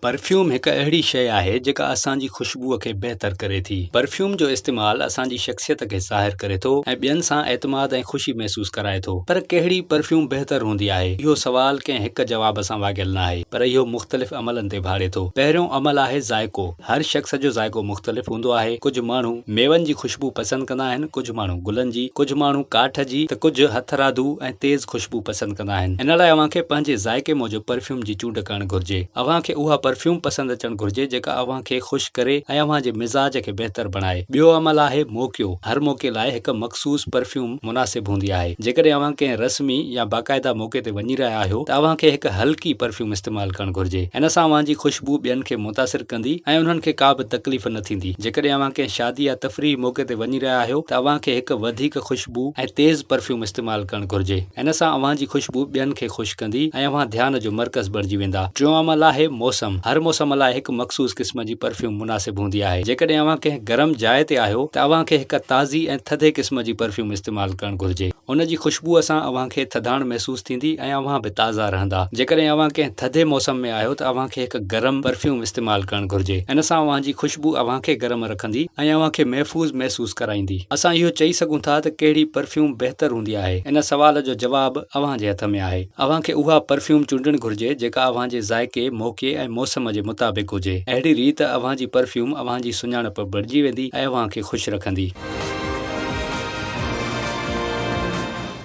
Perfume هڪ اهڙي شيء آهي جيڪا اسان جي خوشبوء کي بهتر ڪري ٿي. پرفيوم جو استعمال اسان جي شخصيت کي ظاهر ڪري ٿو ۽ ٻين سان اعتماد ۽ خوشي محسوس ڪرائي ٿو. پر ڪهڙي پرفيوم بهتر هوندي آهي؟ اهو سوال ڪنهن هڪ جواب سان واڳيل ناهي، پر اهو مختلف عملن تي ڀاڙي ٿو. پهريون عمل آهي ذائقو. هر شخص جو ذائقو مختلف هوندو آهي. ڪجهه ماڻهو ميون جي خوشبو پسند ڪندا آهن، ڪجهه ماڻهو گلن جي، ڪجهه ماڻهو ڪاٺ جي ته ڪجهه هٿرادو ۽ تيز خوشبو پسند ڪندا آهن. ان لاء اوهان کي پنهنجي ذائقي موجب پرفيوم جي چونڊ ڪرڻ گهرجي. اوهان کي اها پرفيوم پسند اچڻ گهرجي جيڪا اوهان کي خوش ڪري ۽ اوهان جي مزاج کي بهتر بڻائي. ٻيو عمل آهي موقعو. هر موقعي لاء هڪ مخصوص پرفيوم مناسب هوندي آهي. جيڪڏهن اوهان ڪنهن رسمي يا باقاعده موقعي تي وڃي رهيا آهيو ته اوهان کي هڪ هلڪي پرفيوم استعمال ڪرڻ گهرجي. ان سان اوهان جي خوشبو ٻين کي متاثر ڪندي ۽ انهن کي ڪا به تڪليف نه ٿيندي. جيڪڏهن اوهان ڪنهن شادي يا تفريحي موقعي تي وڃي رهيا آهيو ته اوهان کي هڪ وڌيڪ خوشبو ۽ تيز پرفيوم استعمال ڪرڻ گهرجي. ان سان اوهان جي خوشبو ٻين کي خوش ڪندي ۽ اوهان ڌيان جو مرڪز بڻجي ويندا. ٽيون عمل آهي موسم. هر موسم لاء هڪ مخصوص قسم جي پرفيوم مناسب هوندي آهي. جيڪڏهن اوهان ڪنهن گرم جاء تي آهيو ته اوهان کي هڪ تازي ۽ ٿڌي قسم جي پرفيوم استعمال ڪرڻ گهرجي. ان جي خوشبوء سان اوهان کي ٿڌاڻ محسوس ٿيندي ۽ اوهان به تازا رهندا. جيڪڏهن اوهان ڪنهن ٿڌي موسم ۾ آهيو ته اوهان کي هڪ گرم پرفيوم استعمال ڪرڻ گهرجي. ان سان اوهان جي خوشبو اوهان کي گرم رکندي ۽ اوهان کي محفوظ محسوس ڪرائيندي. اسان اهو چئي سگهون ٿا ته ڪهڙي پرفيوم بهتر هوندي آهي؟ ان سوال جو جواب اوهان جي هٿ ۾ آهي. اوهان کي اها پرفيوم چونڊڻ گهرجي جيڪا اوهان جي ذائقي، موقعي ۽ موسم جي مطابق هجي. اهڙي ريت اوهان جي پرفيوم اوهان جي سڃاڻپ بڻجي ويندي ۽ اوهان کي خوش رکندي.